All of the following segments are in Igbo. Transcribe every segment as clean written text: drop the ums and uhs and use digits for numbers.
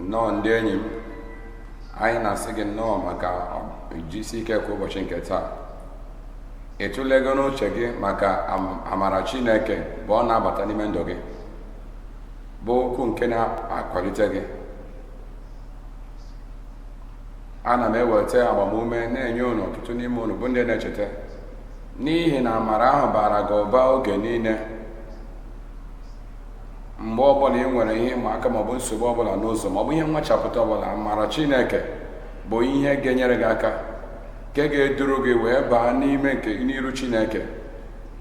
Nnọọ ndị enyi m, anyị na-asị gị nnọọ maka jisi ike kwa ụbọchị nke taa. Ị tụlego n'uche gị maka amara Chineke bụ ọ na-abata n'ime ndụ gị, bụ okwu nke na-akwalite gị. Ana m eweta agbamume na-enye unu, ọtụtụ n'ime unu bụ ndị na-echeta, n'ihi na amara ahụ bara gị ụba oge niile. Mgbe ọbụla ị nwere ihe ịma aka maọbụ nsogbu ọbụla n'ụzọ maọbụ ihe nwachapụta ọbụla, amara Chineke bụ ihe ga-enyere gị aka, nke ga-eduru gị wee baa n'ime nke n'iru Chineke,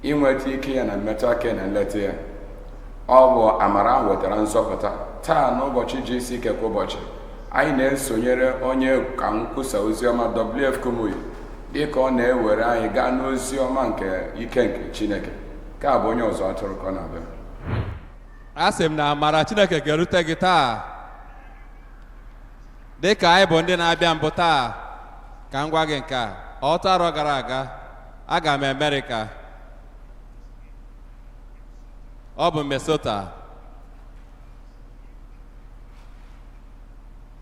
inweta ike ya na mmetụ aka na nleta ya. Ọ bụ amara ahụ wetara nzọpụta. Taa n'ụbọchị GCK kwa ụbọchị, anyị na-esonyere onye ka nkwusa oziọma WF Kumuyi dịka ọ na-ewere anyị gaa n'oziọma nke ike nke Chineke. Nke a bụ onye ọzọ atụrụ ka ọ na-abịa. A sị m na amara Chineke ga-erute gị taa. Dị ka anyị bụ ndị na-abịa mbụ taa, ka m gwa gị nke a: ọtụtụ arọ gara aga, aga m Amerịka. Ọ bụ Minnesota.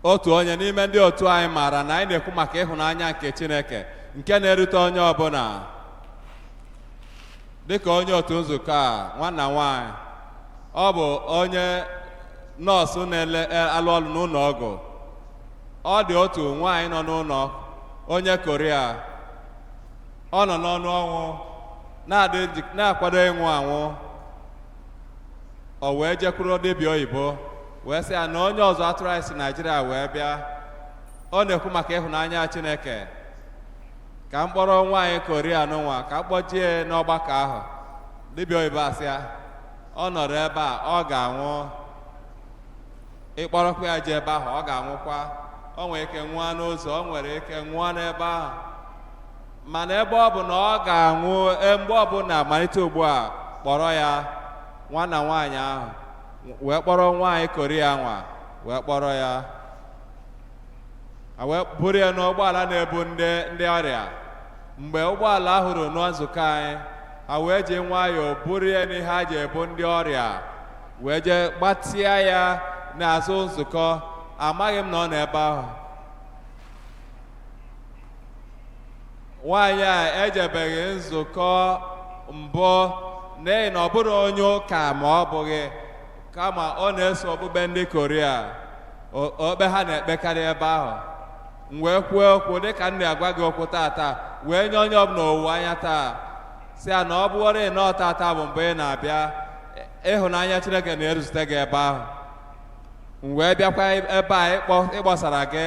Otu onye n'ime ndị otu anyị maara na anyị na-ekwu maka ịhụnanya nke Chineke nke na-erute onye ọbụla. Dịka onye otu nzukọ a, nwanna nwanyị, ọ bụ onye nọọsụ na-ele alụ ọrụ n'ụlọ ọgwụ. Ọ dị otu nwaanyị nọ n'ụlọ, onye Korea. Ọ nọ n'ọnụ ọnwụ, na-akwado ịnwụ anwụ. O wee jekwuru dibịa oyibo wee sị ya na onye ọzọ atụrụ anyị si Naijiria wee bịa, ọ na-ekwu maka ịhụnanya Chineke, ka m kpọrọ nwaanyị Korea n'ụwa ka m kpọjie n'ọgbakọ ahụ. Dibịa oyibo asị ya, ọ nọrọ ebe a, ọ ga-anwụ. Ịkpọrọkwa ya jee ebe ahụ, ọ ga-anwụkwa. O nwere ike nwụọ n'ụzọ, o nwere ike nwụọ n'ebe ahụ, mana ebe ọ bụ na ọ ga-anwụ mgbe ọbụla malite ugbu a, kpọrọ ya. Nwanna nwaanyị ahụ wee kpọrọ nwaanyị Korea nwa, wee kpọrọ ya, a wee buru ya n'ụgbọala na-ebu ndị ọrịa. Mgbe ụgbọala ahụ ruru na nzukọ anyị, ha wee ji nwayọọ buru ya n'ihe a ji ebu ndị ọrịa, wee jee gbatịa ya n'azụ nzukọ. Amaghị m na ọ nọ ebe ahụ. Nwaanyị a ejebeghị nzukọ mbụ, n'ihi na ọ bụrụ onye ụka ma ọ bụghị, kama ọ na-eso okpukpe ndị Korea, okpe ha na-ekpekarị ebe ahụ. M wee kwuo okwu dịka m na-agwa gị okwu tata, wee nye onye ọbụla owuwe anya taa, sị ya na ọ bụghọrị nnọọ tata bụ mgbe ị na-abịa, ịhụnanya Chineke na-eruzite gị ebe ahụ. M wee bịakwa ebe a ịkpọsara gị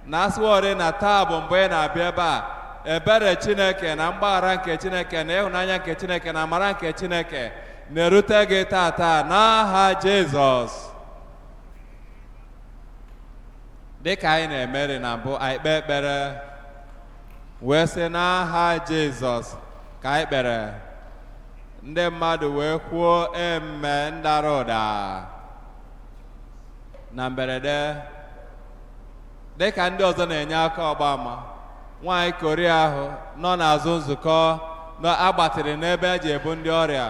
na asịworị na taa bụ mgbe ị na-abịa ebe a, ebere Chineke na mgbaghara nke Chineke na ịhụnanya nke Chineke na amara nke Chineke na-erute gị tata n'aha Jizọs. Dịka anyị na-emeri na mbụ, anyị kpee ekpere wee sị n'aha Jizọs ka anyị kpere. Ndị mmadụ wee kwuo eme ndara ụda. Na mberede, dịka ndị ọzọ na-enye aka ọgbaama, nwaanyị Korea ahụ nọ n'azụ nzukọ nọ agbatịrị n'ebe eji ebu ndị ọrịa,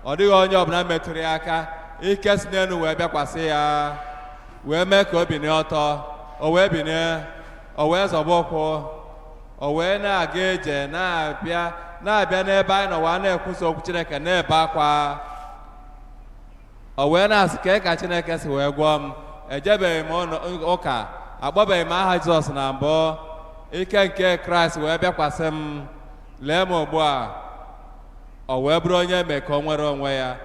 ọ dịghị onye ọbụla metụrụ ya aka. Ike si n'elu wee bịakwasị ya, wee mee ka o binie ọtọ. O wee binie, o wee zọba ụkwụ, o wee na-aga ije, na-abịa na-abịa n'ebe anyị nọ, wee na-ekwusa okwu Chineke, na-ebe akwa. O wee na-asị, kee ka Chineke si wee gwọọ m? Ejebeghị m ụka, akpọbeghị m aha Jizọs na mbụ. Ike nke Kraịst wee bịakwasị m, lee m ugbu a. O wee bụrụ onye eme ka o nwere onwe ya.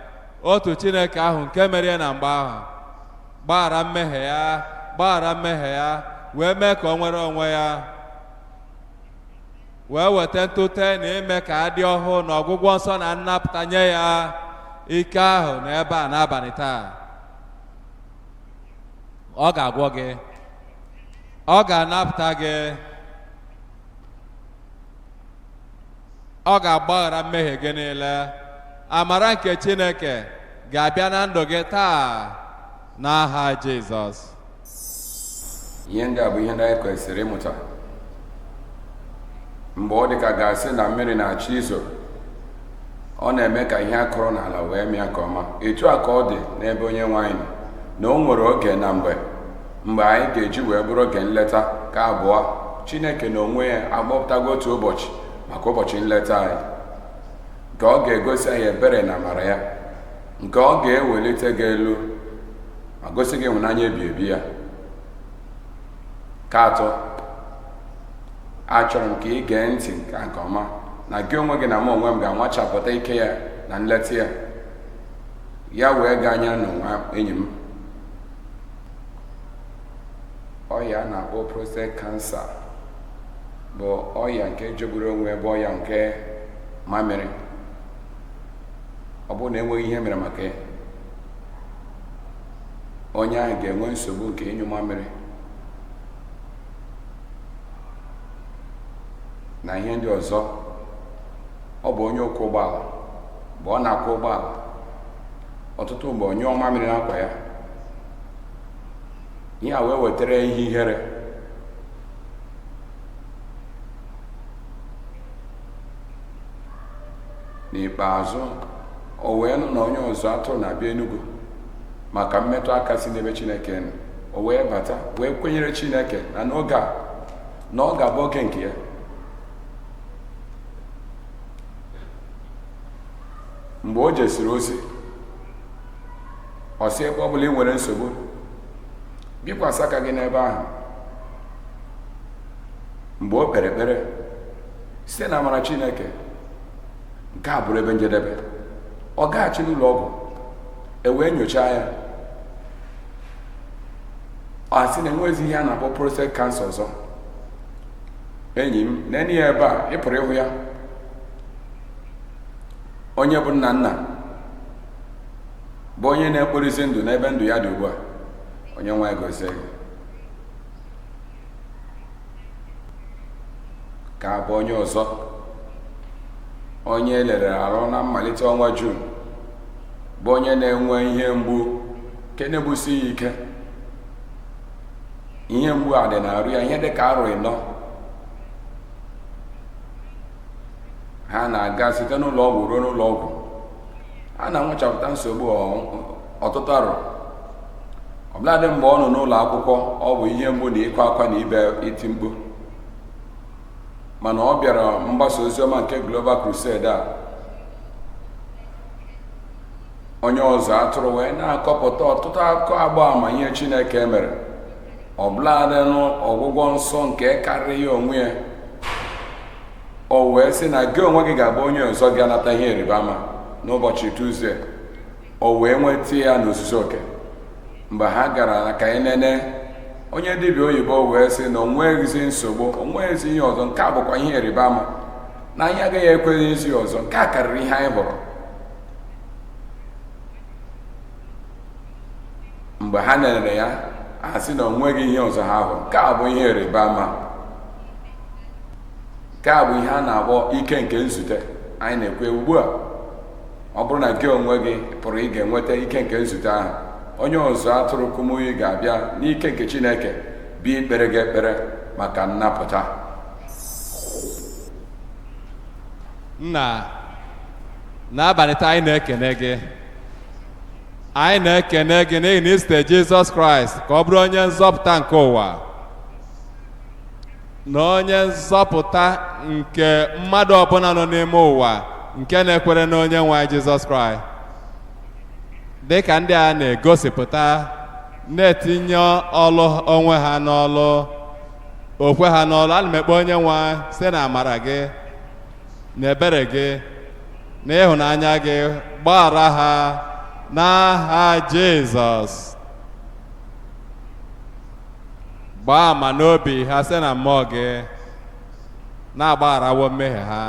Otu Chineke ahụ nke mere na mgbe ahụ gbaghara mmehie ya, gbaghara mmehie ya, wee mee ka o nwere onwe ya, wee weta ntụte na ime ka a dị ọhụụ na ọgwụgwọ nsọ na nnapụta nye ya. Ike ahụ na ebe a n'abalị taa, ọ ga-agwọ gị, ọ ga-anapụta gị, ọ ga-agbaghara mmehie gị niile. Amara nke Chineke ga-abịa na ndụ gị taa n'aha Jizọs. Ihe ndị a bụ ihe ndị anyị kwesịrị ịmụta. Mgbe ọ dị ka ga-asị na mmiri na-achọ izo, ọ na-eme ka ihe a kụrụ n'ala wee mịa nke ọma. Etu a ka ọ dị n'ebe onye nwe anyị nọ, na o nwere oge na mgbe Mgbe anyị ga-eji wee bụrụ oge nleta ka abụọ, Chineke na onwe ya agbapụtago otu ụbọchị maka ụbọchị nleta anyị, nke ọ ga-egosi anyị ebere na amara ya, nke ọ ga-ewelite gị elu ma gosi gị ịhụnanya ebi ebi ya. Ka atọ, achọrọ m ka ị gee ntị nke ọma na gị onwe gị na mụ onwe m ga-anwachapụta ike ya na nleta ya, ya wee gaa anya n'ụwa. Enyi m, ọya a na-akpọ prostate cancer bụ ọya nke jọgburu onwe, bụ ọya nke mamịrị. Ọ bụrụ na enweghị ihe mere maka ya, onye ahụ ga-enwe nsogbu nke ịnyụ mamịrị na ihe ndị ọzọ. Ọ bụ onye ọkwọ ụgbọala. Mgbe ọ na-akwọ ụgbọala, ọtụtụ mgbe ọ nyụọ mamịrị n'akwa ya, ihe a wee wetara ya ihe ihere. N'ikpeazụ, o wee nụ na onye ọzọ atụrụ na-abịa Enugu maka mmetụ aka si n'ebe Chineke nọ. O wee bata, wee kwenyere Chineke na n'oge a na ọ ga-abụ oge nke ya. Mgbe o jesiri ozi, ọ sị, ebe ọ bụla ị nwere nsogbu, bikwasị aka gị n'ebe ahụ. Mgbe o kpere ekpere site na amara Chineke, nke a bụrụ ebe njedebe. Ọ gaghachi n'ụlọ ọgwụ, e wee nyochaa ya, ọ sị na enweghịzi ihe a na-akpọ prostate cancer ọzọ. Enyi m, nene ya ebe a, ị pụrụ ịhụ ya, onye bụ nna nna, bụ onye na-ekporizi ndụ n'ebe ndụ ya dị ugbu a. Onye nwe anyị gozie gị. Ka bụ onye ọzọ, onye elere arụ na mmalite ọnwa Jun, bụ onye na-enwe ihe mgbu nke na-egbusi ya ike. Ihe mgbu a dị na-arụ ya ihe dị ka arọ 4. Ha na-aga site n'ụlọ ọgwụ ruo n'ụlọ ọgwụ, a na-anwụchapụta nsogbu ọtụtụ arọ. Ọbụladị mgbe ọ nọ n'ụlọ akwụkwọ, ọ bụ ihe mgbu na ịkwa akwa na ibe iti mkpu. Mana ọ bịara mgbasa oziọma nke Global Crusade a, onye ọzọ atụrụ wee na-akọpụta ọtụtụ akụkọ agba ama ihe Chineke mere, ọbụladị n'ọgwụgwọ nsọ nke karịrị ya onwe ya. O wee sị na gị onwe gị ga-abụ onye ọzọ ga-anata ihe ịrịba ama n'ụbọchị Tuzdee. O wee nweta ya n'ozuzu oke. Mgbe ha gara ka anyị nene, onye dibịa oyibo wee sị na onweghịzi nsogbu, onweghịzi ihe ọzọ. Nke a bụkwa ihe ịrịba ama na anyị agaghị ekweghịzi ọzọ. Nke a karịrị ihe anyị hụrụ. Mgbe ha nenere ya, a sị na onweghị ihe ọzọ ha hụrụ. Nke a bụ ihe ịrịba ama. Nke a bụ ihe a na-akpọ ike nke nzute anyị na-ekwu ugbu a. Ọ bụrụ na gị onwe gị pụrụ, ị ga-enweta ike nke nzute ahụ. Onye ọzọ atụrụ Kumuyi ga-abịa n'ike nke Chineke bịa ikpere gị ekpere maka nnapụta. Nna, n'abalị taa, anyị na-ekene gị, anyị na-ekene gị n'ihi na isite Jizọs Kraịst ka ọ bụrụ onye nzọpụta nke ụwa na onye nzọpụta nke mmadụ ọbụla nọ n'ime ụwa nke na-ekwere na onye nwe anyị Jizọs Kraịst. Dịka ndị a na-egosipụta, na-etinye ọlụ onwe ha n'ọlụ, okwe ha n'ọlụ, ana m ekpe onye nwe anyị, site na amara gị na ebere gị na ịhụnanya gị, gbaghara ha n'aha Jizọs. Gbaa ama n'obi ha site na mmụọ gị na-agbagharawo mmehie ha.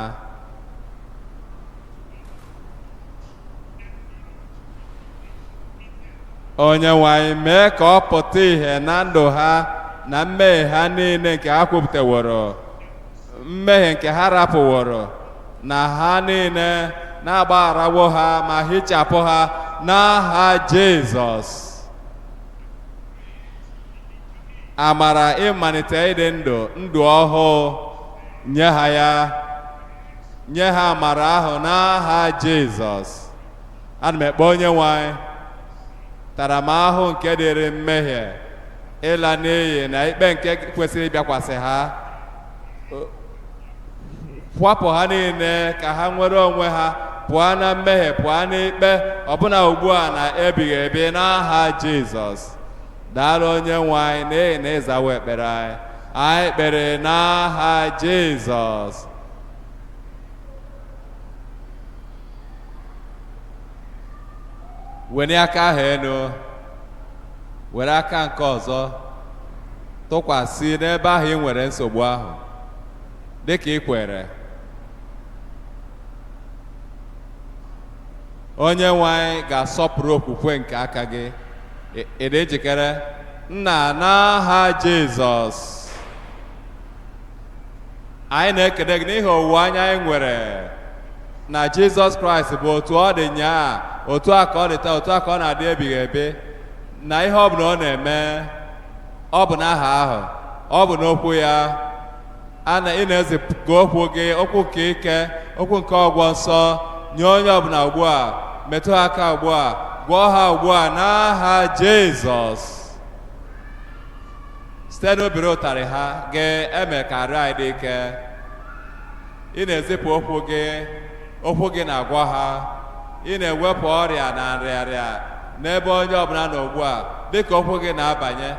Onye nwe anyị, mee ka ọ pụta ìhè na ndụ ha na mmehie ha niile nke ha kwupụtaworo, mmehie nke ha rapụworo, na ha niile na-agbagharawo ha ma hichapụ ha n'aha Jizọs. Amara ịmalite ịdị ndụ ndụ ọhụụ nye ha ya, nye ha amara ahụ n'aha Jizọs. Ana m ekpe onye nwe anyị, taramahụhụ nke dịrị mmehie. Ịla n'iyi na ikpe nke kwesịrị ịbịakwasị ha, kwapụ ha niile ka ha nwere onwe ha pụọ na mmehie, pụọ n'ikpe, ọbụna ugbu a na ebighị ebi, n'aha Jizọs. Daalụ, Onye nwe anyị, n'ihi na ịzawo ekpere anyị. Anyị kpere n'aha Jizọs. Were aka ahụ elu, were aka nke ọzọ tụkwasị n'ebe ahụ ị nwere nsogbu ahụ, dịka ị kwere. Onye nwe anyị ga-asọpụrụ okwukwe nke aka gị. Ị dị njikere? Nna, n'aha Jizọs, anyị na-ekele gị n'ihi owuwe anya anyị nwere na Jizọs Kraịst bụ otu ọ dị nyaa, otu a ka ọ dị taa, otu a ka ọ na-adị ebighị ebi, na ihe ọ bụla ọ na-eme, ọ bụ n'aha ahụ, ọ bụ n'okwu ya. A na ị na-ezipụ okwu gị, okwu nke ike, okwu nke ọgwọ nsọ, nye onye ọbụla ugbu a. Metụ ha aka ugbu a, gwọọ ha ugbu a n'aha Jizọs. Site n'obiri ụtarị ha ga-eme ka arụ anyị dị ike. Ị na-ezipụ okwu gị, okwu gị na-agwọ ha. Ị na-ewepụ ọrịa na nrịarịa n'ebe onye ọbụla nọ ugbu a, dịka okwu gị na-abanye.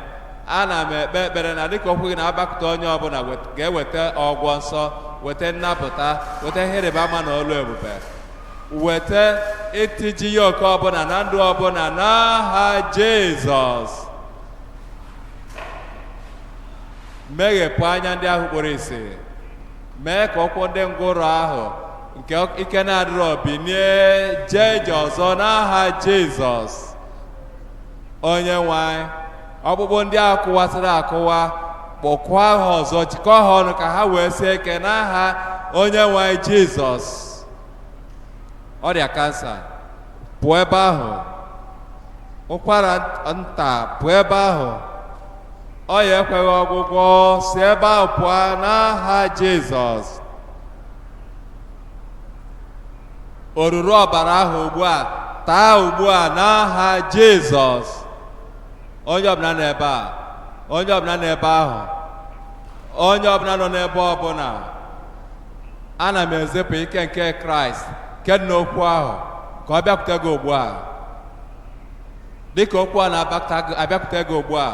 Ana m ekpe ekpere na dịka okwu gị na-agbakọta onye ọbụla, ga-eweta ọgwọ nsọ, weta nnapụta, weta ihe ịrịba ama na olu ebube, weta itiji yoke ọbụla na ndụ ọbụla n'aha Jizọs. Meghepụ anya ndị ahụ kpuru ìsì, mee ka ụkwụ ndị ngwụrọ ahụ nke ike na-adịrọ binie jee ije ọzọ n'aha Jizọs. Onye nwe anyị, ọkpụkpụ ndị ahụ kụwasịrị akụwa, kpọkụọ ha ọzọ, jikọọ ha ọnụ ka ha wee sie ike n'aha Onye nwe anyị Jizọs. Ọrịa kansa, pụọ ebe ahụ. Ụkwara nta, pụọ ebe ahụ. Ọya ekweghị ọgwụgwọ, si ebe ahụ pụọ n'aha Jizọs. Oruru ọbara ahụ ugbu a, taa ugbu a n'aha Jizọs. Onye ọbụla nọ ebe a, onye ọbụla nọ ebe ahụ, onye ọbụla nọ n'ebe ọbụla, ana m ezipụ ike nke Kraịst nke dị n'okwu ahụ ka ọ bịakwute gị ugbu a. Dịka okwu a na-abịakwute gị ugbu a,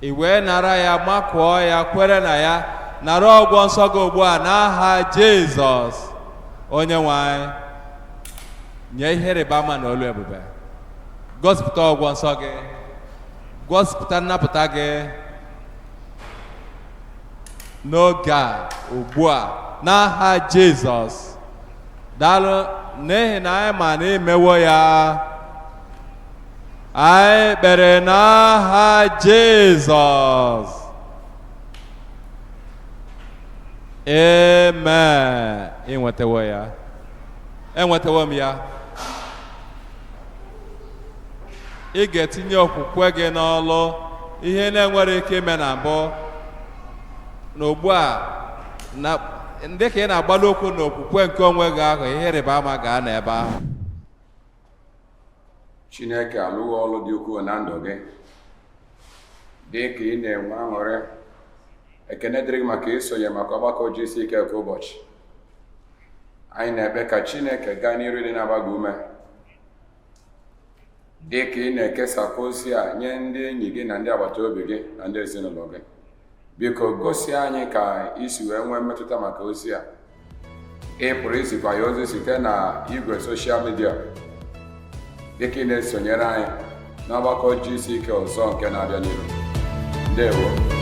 ị wee nara ya, makụọ ya, kwere na ya, nara ọgwọ nsọ gị ugbu a n'aha Jizọs. Onye nwe anyị, nye ihe ịrịba ama na olu ebube, gosipụta ọgwọ nsọ gị, gosipụta nnapụta gị n'oge a ugbu a n'aha Jizọs. Daalụ, n'ihi na anyị ma na imewo ya. Anyị kpere n'aha Jizọs, amen. Ịnwetawo ya, enwetawo m ya. Ị ga-etinye okwukwe gị n'ọlụ ihe na-enwere ike ime na mbụ na ugbu a, na dịka ị na-agbalị okwu na okwukwe nke onwe gị ahụ, ihe ịrịba ama ga-anọ ebe ahụ. Chineke alụghị ọlụ dị ukwuu na ndụ gị dị ka ị na-enwe aṅụrị. Ekene dịrị gị maka isonye maka ọgbakọ GCK kwa ụbọchị. Anyị na-ekpe ka Chineke gaa n'iru dị na-agba gị ume dị ka ị na-ekesakwa ozi a nye ndị enyi gị na ndị agbata obi gị na ndị ezinụlọ gị. Biko gosi anyị ka isi wee nwee mmetụta maka ozi a. Ị pụrụ izikwa ya ozi site na igwe social media dịka ị na-esonyere anyị n'ọgbakọ GCK ọzọ nke na-abịa n'ihu. Ndewo.